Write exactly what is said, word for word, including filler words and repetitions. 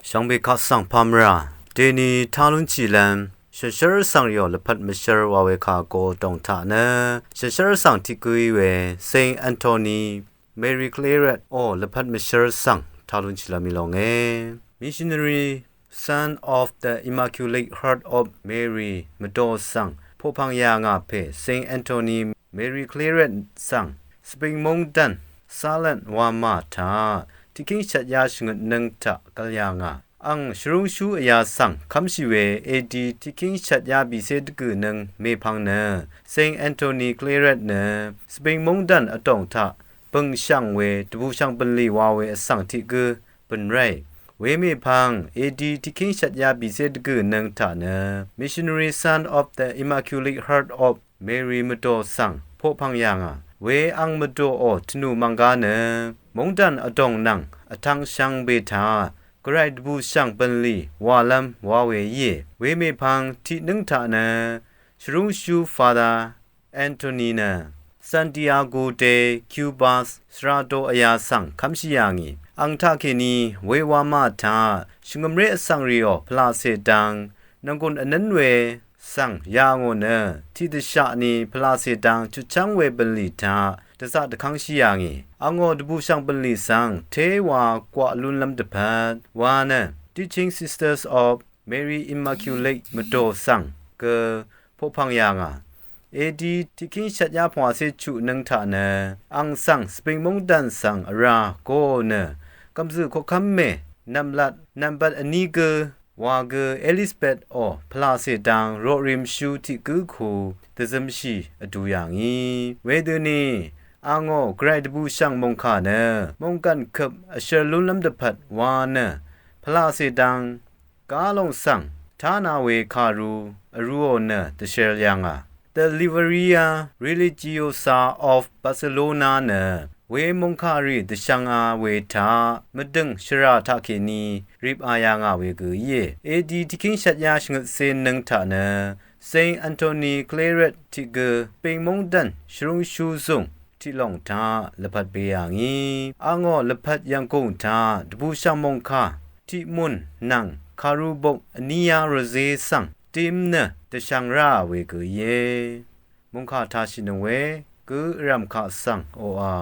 Shvngbe kaq svng pamra deni talun chilvm shønshvr svng rìò lvpat mvshvr wa we kà go dòng taq nø shønshvr svng tiq gø í we Saint Anthony Mary Claret ò lvpat mvshvr svng talun chilvm í longe. Missionary Son of the Immaculate Heart of Mary mvdò svng poqpv̀ng yà ngà pè Saint Anthony Mary Claret svng Spain mongdàn Salern wamà taq tiqkíng shvtyá shvngøtnøng taq gvl yà ngà. Àng shvrúngshú vyà svng kv́mshì we A D tiqkíng shvtyá bìcé dvgø̀nøng mèpvng nø Saint Anthony Claret nø Spain mongdàn vdòng taq bø̀ngshv̀ng we dvbùshv̀ng bø̀nlì wa we vsvng tiq gø bø̀n ráì. Wemèpvng A D tiqkíng shvtyá bìcé dvgø̀nøng taq nø Missionary Son of the Immaculate Heart of Mary mvdò svng poqpv̀ng yà ngà. We àng mvdòò tvnù mv̀nggá nø mongdàn vdòng nvng vtvng shvngbe taq gvray dvbùshv̀ng bø̀nlì wàlv́m wa we íe. Wemèpvng tiqnǿng taq nø shvrúngshú Father Anthony nø Santiago de Cuba svra do vyà svng kv́mshì yà ngì. Àng taqkèní we wamà taq shvngø̀mré vsvng rìò pvlaqcè dang nv̀nggùn vnǿn we svng yà ngò nø tiqdvshaq ni pvlaqcè dang chutchv́ng we bø̀nlì taq dvzaq dvkv́ngshì yà ngì. Àngò dvbùshv̀ng bø̀nlì svng téwa gwaq lúnlv́m dvpvt wa nø Teaching Sisters of Mary Immaculate mvdò svng gø poqpv̀ng yà ngà. A D tiqkíng shvtyá pvngwàcé chuqnøng taq nø àng svng Spain mongdàn svng vrá goò nø gv̀mzø̀ koqkv́m mè nv̀mlat nv̀mbat vní gø wa gø Elizabeth ò pvlaqcè dang roqrìmshú tiq gǿ ku dvzømshì vdu yà ngì. Wedøni àngò gvray dvbùshv̀ng mòngkà nø mònggv̀n køp vshvr lúnlv́m dvpvt wa nø pvlaqcè dang gá lòng svng tána we kàru vrūò nø dvshvr yà ngà. The Libreria Religiosa of Barcelona nø we mòngkàrì dvshvnga we taq mvdø̀ng shvrà taqkèní ripà yà ngà we gø íe. A D tiqkíng shvtyá shvngøtcé nøng taq nø Saint Anthony Claret tiq gø Spain mongdàn shvrúngshú zùng tiq lòng taq lvpat be yà ngì. Àngò lvpat yv̀nggùng taq dvbùshv̀ng mòngkà tiq mùn nvng kàru bok vní yá rvzé svng dim nø dvshvng ráà we gø íe. Mòngkà tashìnøng we gø vrv̀m kaq svng oqà